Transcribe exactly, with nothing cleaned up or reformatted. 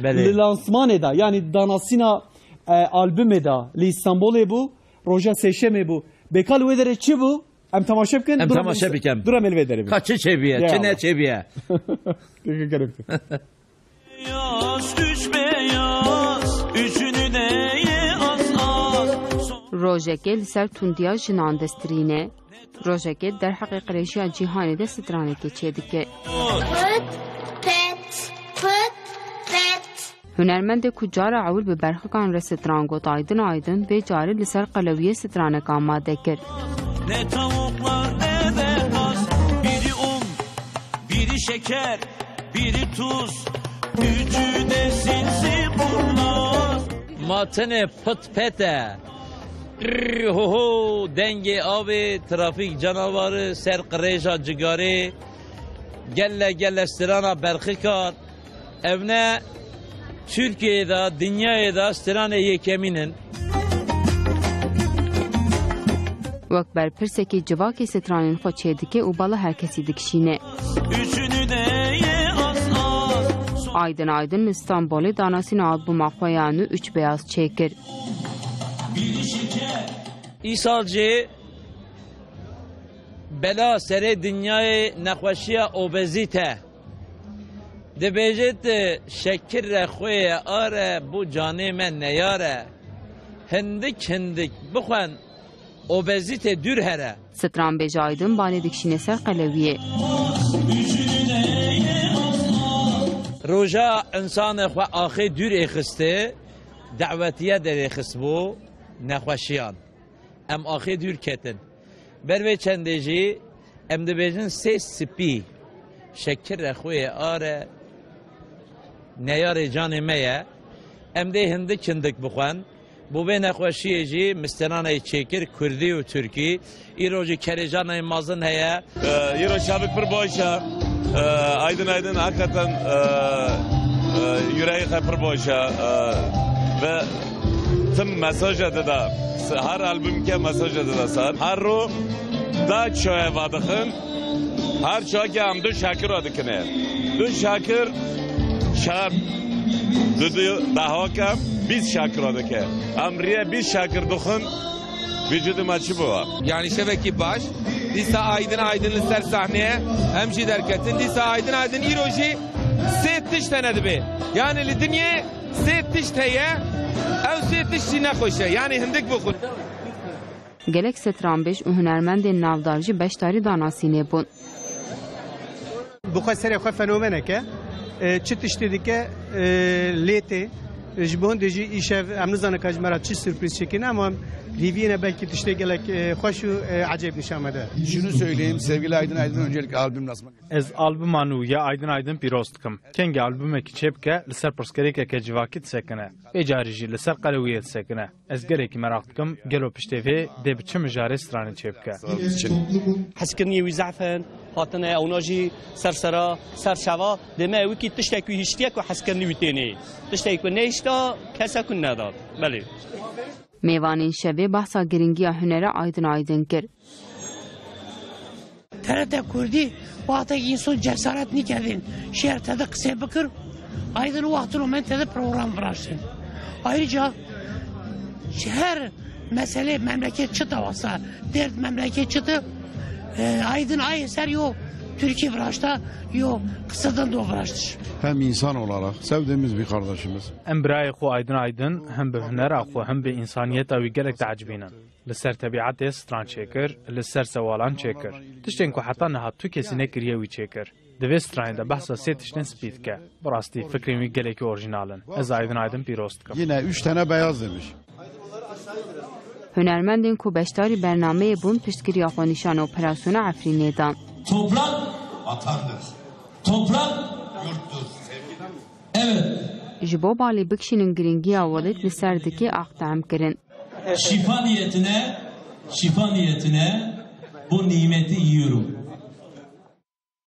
Belê. Li lansmanê de, yanî danasîna, e, albumê de li Îstanbulê bû, roja sêşemê bû. Bêka li wê derê çi bû? Em temaşe bikin. Em dura temaşe em, bikin. Dura em li vê derê bin. Ka çi çêbiye, ya çi Allah. Neçêbiye. Teşekkür ederim. Beyaz, üç beyaz, üçünü de ye az az. Rojekê li ser tundiya jinan destirîne. Rojekê derheqê qirêjiya cîhanê de stranekê çêdike. Put, pet, put, pet. Hunermendê ku cara ewil bi berxikan re stran got Aydin Aydin, vê carê li ser qelewiyê straneka amade kir. Ne tavuklar ne de kaz, biri un, biri şeker, biri tuz, üçü de sinsi kurnaz. Ma tenê pit pet e. Rrr, ho, ho, dengê avê, trafîk canavarı, ser qirêja cigarê, gelle gelle strana berxikan. Evne Tirkiyeyê de, dinyayê de stranê yekemîn in. Wek berpirsekî civakê stranên xwe çêdike û bala her kesî dikişîne. Üçünü de ye az az. Aydin Aydin li Stenbolê danasîna albuma xwe ya nû Üç Beyaz çêkir. Îsal jî bela serê dinyayê nexweşiya obezîte. Dibêjit, şekirre xwê ye are, bu canê me neyare. Hindik hindik bixwen, obezîte dûr here. Stranbêj Aydin balê dikişîne ser qelewiyê. Roja insanê xwe axê dûr êxiste, dawetiye derêxistbû nexweşiyan. Em axê dûr ketin. Ber vê çendê jî em dibêjin sê spî, şekirre xwê are, neyarê canê me ye. Em dê hindik hindik bixwen. Bo vê nexweşiyê jî mi stranayê çêkir, kurdî û tirkî. Îro jî kerêjanayê mazin heye. Îro çavik pir baş e. Aydin Aydin hakikaten yüreği pir baş e. Ve tim mesaja dida. Her albüm ke mesaja dida sar. Her ro da çoye vadixin. Her çoye ke em du şakir adikine. Du şakir şer. Du du daha ke biz şakir adike. Em riye biz şakir duxin. Vücuduma çi bû? Yani şevekî baş. Dîsa Aydin Aydin li ser sahneye em jî derketin. Dîsa Aydin Aydin îro jî sê tişt hene dibe. Yani li dinyê sê tişt heye. Ew sê tişt jî nexweş e. Yani hindik bixwin. Gelek stranbêj û hunermendên navdar jî beşdarî danasînê bûn. Bi xwe serê xwe fenomenek e. E, çi tiştê dike, e, lê tê. Ji bo hindê jî îşev em nizanin ka ji me re çi surprîz çêkirine, ama em hêviyê ne belkî tiştê gelek, e, xweş û, e, ecêb nîşan me de. Şunu söyleyeyim, sevgili Aydın Aydın, öncelikle albüm lansmanı. Ez albuma nû ya Aydın Aydın pîroz dikim. Kengî albumekî çêbike, li ser pirsgirêkeke civakî disekine. Vê carî jî li ser qelewiyê disekine. Ez gelekî meraq dikim, gelo piştê vê dê bi çi mijarê stranê çêbike? Hezkiriniyê wî zehf in, hatine ewna jî ser sera, ser çava, dê me wekî tiştek wî hiştiye ku hezkirinî wî tênê. Tiştek ku nehişta, kese ku nedat. Belê. Mêvanên şevê behsa giringiya hunera Aydin Aydin kir. T R T Kurdî, wextek însan cesaret nîkerdin şêr tede qisê bikir, Aydin wextin û min tede program viraştin. Ayrıca ji her mesele memleket çi tawasa, derd memleket çi de, e, Aydin ayê ser yo Türkiye viraşta, yo kısadan do viraştış. Hem insan olarak sevdiğimiz bir kardeşimiz. Em birayê xwe Aydin Aydin hem bi hunera xwe hem bi însaniyeta wî gelek diecibînin. Li ser tebîetê stran çêkir, li ser sewalan çêkir. Tiştên ku heta niha tu kesî nekiriye wî çêkir. Di vê stranê de behsa sê tiştên spî dike. Bi rastî fikrên wî gelekî orjînal in. Ez Aydin Aydin pîroz dikim. Yine üç tane beyaz demiş. Hunermendên ku beşdarî bernameyê bûn piştgiriya xwe nîşana operasyona Efrînê dan. Toprak vatandır. Toprak yurttur. Evet. Ji bo balê bikişînin giringiya welêt li ser dikê axtehemkirin. Şifa niyetine, şifa niyetine bu nimeti yiyorum.